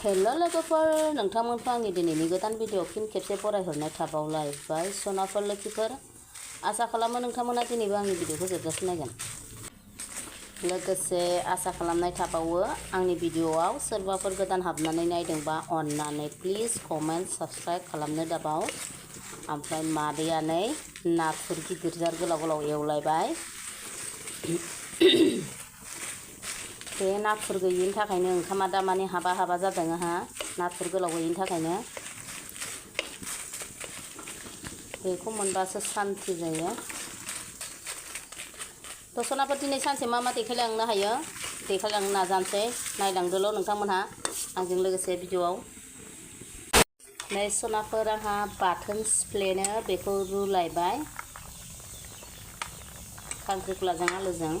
हेल' लोगोफोर नोंथांमोनखौ आंनि दिनैनि गोदान भिडिअ फिन खेबसे फरायहरनाय थाबावलायबाय सनाफोर लोखिफोर आसा खालामो नोंथांमोना दिनैबो आंनि भिडिअखौ जोबजासिम नायगोन लोगोसे आसा खालामनाय थाबावो आंनि भिडिअआव सोरबाफोर गोदान हाबनानै नायदोंबा अन्नानै प्लिज कमेन्ट साबस्क्राइब खालामनो दाबाव ओमफ्राय मादैया नै नाथुर गिदिर जार गोलाव गोलाव एवलायबाय बे नाथुर गैयिनि थाखायनो ओंखामा दा माने हाबा हाबा जादों आंहा नाथुर गोलाव गैयिनि थाखायनो बेखौ मोनबासो सान्ति जायो दसनाफोर दिनै सानसे मा मा देखायलांनो हायो देखायलांनो नाजानोसै नायलांदोल' नोंथांमोनहा आंजों लोगोसे भिडिअआव नै सनाफोर आंहा बाथोन सिफ्लेनो बेखौ रुलायबाय खांख्रिखलाजों आलुजों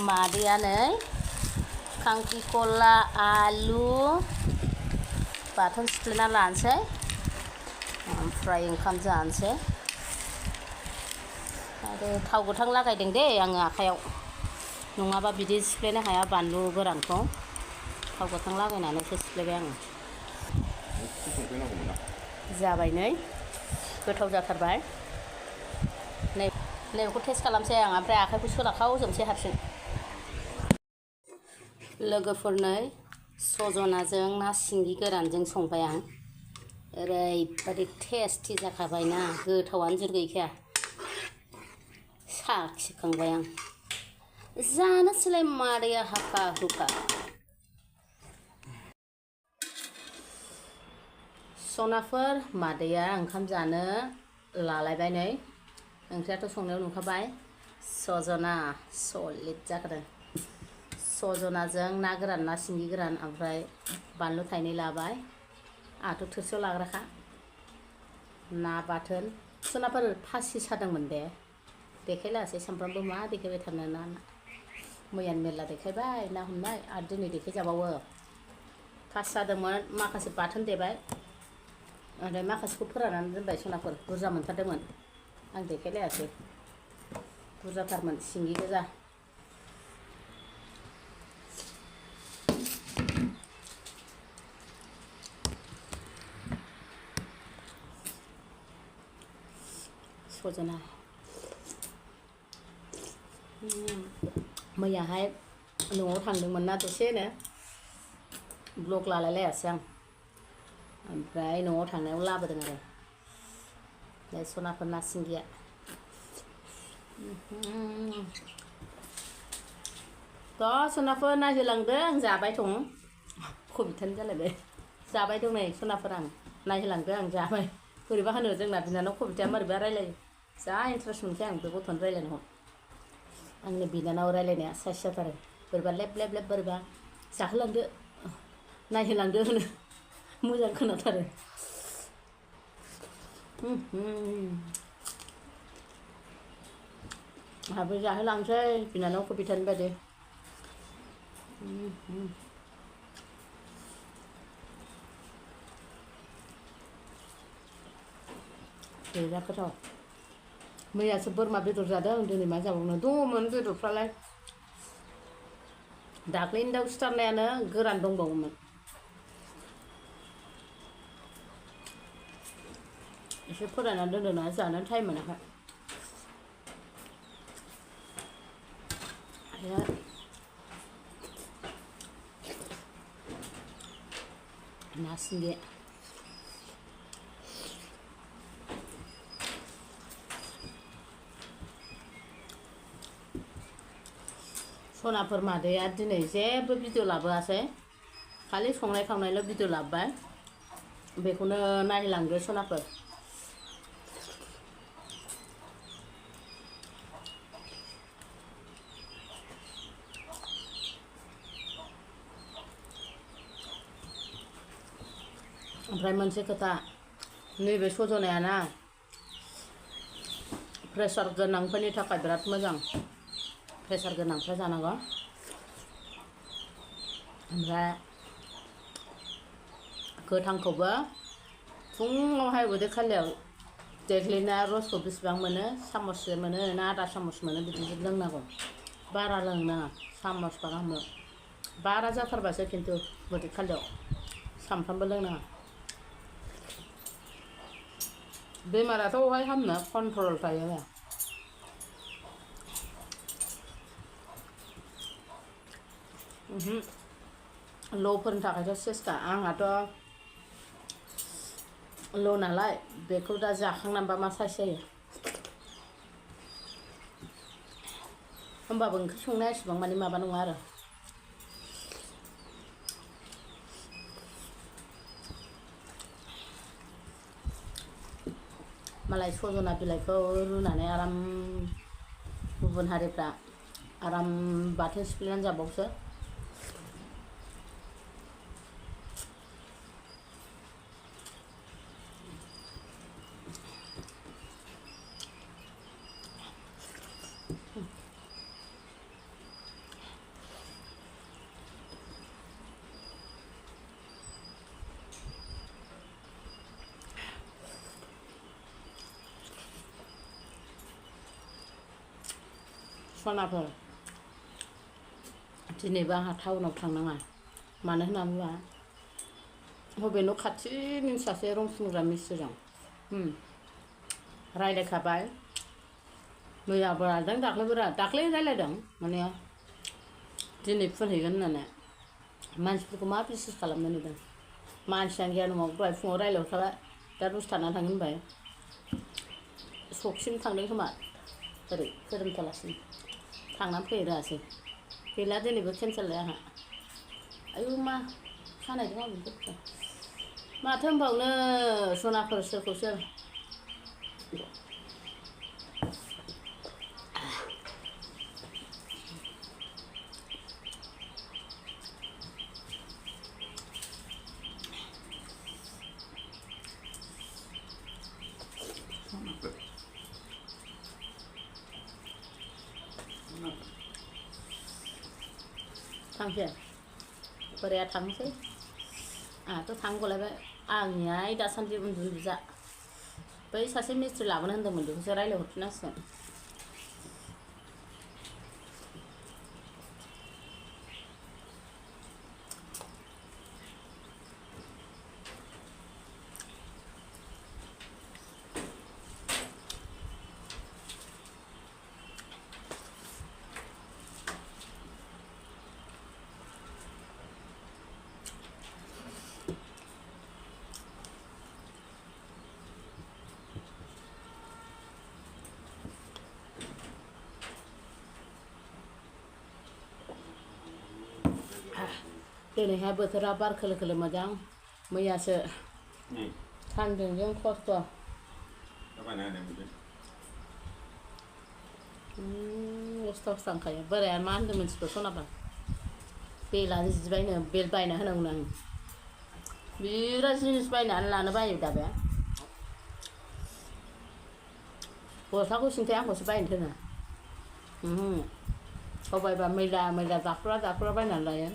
मादैया नै खांख्रिखला आलु बाथोन सिफ्लेना लानोसै ओमफ्राय ओंखाम जानोसै आरो थाव गोथां लागायदों दे आङो आखायाव नङाबा बिदि सिफ्लेनो हाया बानलु गोरानखौ थाव गोथां लागायनानैसो सिफ्लेबाय आङो जाबाय नै गोथाव जाथारबाय नै बेखौ टेस्ट खालामसै आं ओमफ्राय आखाइखौ सोलाखावजोबसै हारसिं लोगोफोरनै सजनाजों ना सिंगि गोरानजों संबाय आं ओरैबादि टेस्टि जाखाबायना गोथावानो जोर गैखाया साखिखांबाय आं जानोसैलाय मादैया हाखा हुखा सनाफोर मादैया ओंखाम जानो लालायबाय नै ओंख्रियाथ' संनायाव नुखाबाय सजना सलिड जाखादों सजनाजों ना गोरान ना सिंगि गोरान ओमफ्राय बानलु थाइनै लाबाय आंहाथ' थोरसियाव लाग्राखा ना बाथोन सनाफोर फासि सादोंमोन दे देखायलायासै सामफ्रामबो मा देखायबाय थानो ना मैयानो मेरला देखायबाय ना हमनाय आरो दिनै देखायजाबावो फासि सादोंमोन माखासे बाथोन देबाय ओमफ्राय माखासेखौ फोराननानै दोनबाय सनाफोर बुरजा मोनथारदोंमोन आं देखायलायासै बुरजाथारमोन सिंगि गोजा सजना मैयाहाय न'आव थांदोंमोन ना दसेनो ब्लग लालायलायासै आं ओमफ्राय न'आव थांनायाव लाबोदों आरो बे सनाफोर ना सिंगिया थ' सनाफोर नायहोलांदों जाबाय दं कबिथानो जालायबाय जाबाय दं नै सनाफोर आं नायहोलांदों आं जाबाय बोरैबा होनो जोंना बिनानाव कबिथाया बोरैबा रायलायो जा इन्टारेस्ट मोनखायो आं बे गथ'नि रायलायनायखौ आंनि बिनानाव रायलायनाया साइस जाथारो बोरैबा लेब लेब लेब बोरैबा जाहोलांदो नायहोलांदो होनो मोजां खोनाथारो आंहाबो जाहोलांसै बिनानाव कबिथानि बायदि बिराद गोथाव मैयासो बोरमा बेदर जादों दिनै मा जाबावनो दङमोन बेदरफ्रालाय दाख्लैनि दाउ सिथारनायानो गोरान दंबावोमोन एसे फोराननानै दोनदोंना जानो टाइम मोनाखै ना सिंगि सनाफोर मादैया दिनै जेबो भिडिअ लाबोआसै खालि संनाय खावनायल' भिडिअ लाबोबाय बेखौनो नायलांदो सनाफोर ओमफ्राय मोनसे खोथा नैबे सजनाया ना प्रेसार गोनांफोरनि थाखाय बिराद मोजां प्रेसार गोनांफ्रा जानांगौ ओमफ्राय गोथांखौबो फुङावहाय उदै खालियाव देग्लिना रसखौ बेसेबां मोनो सामससे मोनो ना आधा सामस मोनो बिदि लोंनांगौ बारा लोंनाङा सामसबा गाहामल' बारा जाथारबासो खिन्थु उदै खालियाव सामफ्रामबो लोंनाङा बेमाराथ' अहाय हामनो कन्ट्रल थायो ल'फोरनि थाखायथ' सेसखा आंहाथ' ल' नालाय बेखौ दा जाखांनानैबा मा साइस जायो होमबाबो ओंख्रि संनाया एसेबां माने माबा नङा आरो मालाय सजना बिलाइखौ रुनानै आराम गुबुन हारिफ्रा आराम बाथोन सिफ्लेनानै जाबावसो सनाफोर दिनैबो आंहा टाउनाव थांनाङा मानो होनना बुङोबा बबे न' खाथिनि सासे रं फुनग्रा मिस्ट्रिजों रायज्लायखाबाय मैयाबो रायलायदों दाख्लै रायज्लायदों माने दिनै फुनहैगोन होननानै मानसिफोरखौ मा बिसेस खालामनो नुदों मानसियानो गैया न'आव दहाय फुङाव रायज्लायहरखाबाय दा दसे थानानै थांगोन होनबाय सकसिम थांदों खोमा ओरै खोरोमथलासिम थांनानै फैरासै गैला दिनैबो केन्सेल आंहा आयु मा खानायदों आं बेफोरखौ माथो होनबावनो सनाफोर सोरखौ सोर थांसै बोराया थांसै आंहाथ' थांगलायबाय आंनिया दासान्दि उन्दुजा बै सासे मिस्ट्रि लाबोनो होन्दोंमोन बेखौसो रायज्लायहरफिननांसिगोन दिनैहाय बोथोरा बार खोलो खोलो मोजां मैयासो सान्दुंजों खस्थ' खस्थ'खायो बोराया मा होनदों मिथिगौ सनाबा बेलानो जिबायनो बेल बायना होनांगौ आं बिराद जिनिस बायनानै लानो बायो दा बे गस्लाखौ सिन्थाय आंखौसो बायनो थोनो सबायबा मैला दाखुरा बायनानै लायो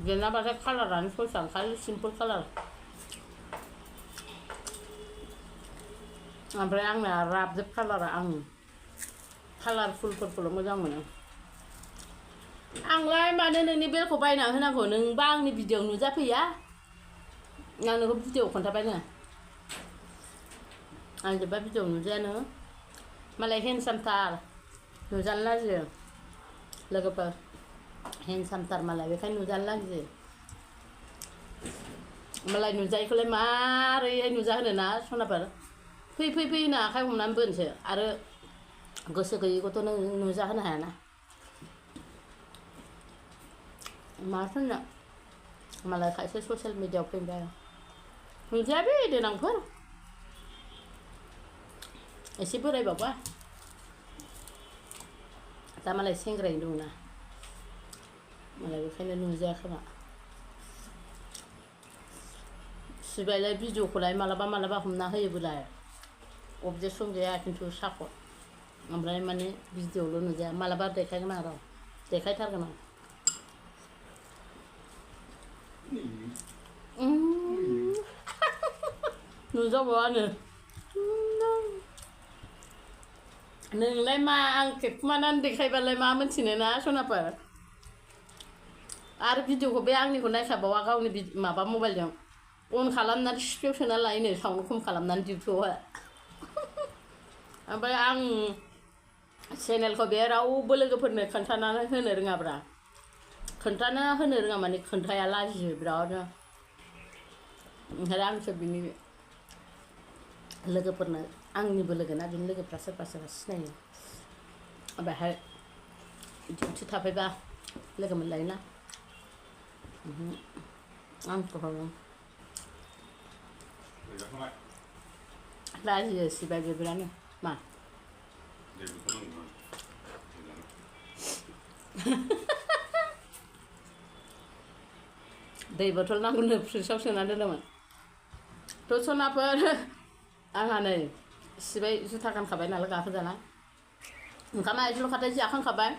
जेनाबाथाय कालारानो सयसां खालि सिम्पोल कालार ओमफ्राय आंना राबजोब कालारा आं कालारफुलफोरखौल' मोजां मोनो आंलाय मानो नोंनि बेलखौ बायना होनांगौ नोंबा आंनि भिडिअ नुजाफैया आं नोंखौ भिडिअ खोन्थाबायनो आं जोब्बा भिडिअ नुजायानो मालाय हेन्डसामथार नुजानो लाजियो लोगोफोर हेन्डसामथार मालाय बेखायनो नुजानो लाजियो मालाय नुजायैखौलाय मारैहाय नुजाहोनो ना सनाफोर फै होना आखाइ हमनानै बोनोसो आरो गोसो गैयैखौथ' नों नुजाहोनो हायाना माथो होननो मालाय खायसे ससियेल मिडियायाव फैबाय नुजाया बे देनांफोर एसे बोरायबावबा दा मालाय सेंग्रायैनो दंना मालाय बेखायनो नुजाया खोमा सिबायलाय भिडिअखौलाय मालाबा मालाबा हमना होयोबोलाय अबजेक्सन गैया खिन्थु सापर्ट ओमफ्राय माने भिडिअल' नुजाया मालाबा देखायगोन आं र' देखायथारगोन आं नुजाबावानो नोंलाय मा आं खेबखुमानानै देखायबालाय मा मोनथिनो ना सनाफोर आरो भिडिअखौ बे आंनिखौ नायखाबावा गावनि माबा मबाइलजों अन खालामनानै सिफियाव सोना लायोनो साउन्ड खम खालामनानै डिउटियावहाय ओमफ्राय आं चेनेलखौ बे रावबो लोगोफोरनो खोन्थानानै होनो रोङाब्रा खोन्थाना होनो रोङा माने खोन्थाया लाजियो बिरादनो ओंखायनो आंसो बिनि लोगोफोरनो आंनिबो लोगोना बिनि लोगोफ्रा सोरबा सोरबा सिनायो ओमफ्रायहाय डिउटि थाफैबा लोगो मोनलायोना आंखौ लाजियो सिबाय बेबोरानो मा दै बथल नांगौनो फ्रिजआव सोना दोनदोंमोन थ' सनाफोर आंहा नै सिबाय जुथा गानखाबाय नालाय गाखोजाना ओंखामा एसेल' खाथाय जाखांखाबाय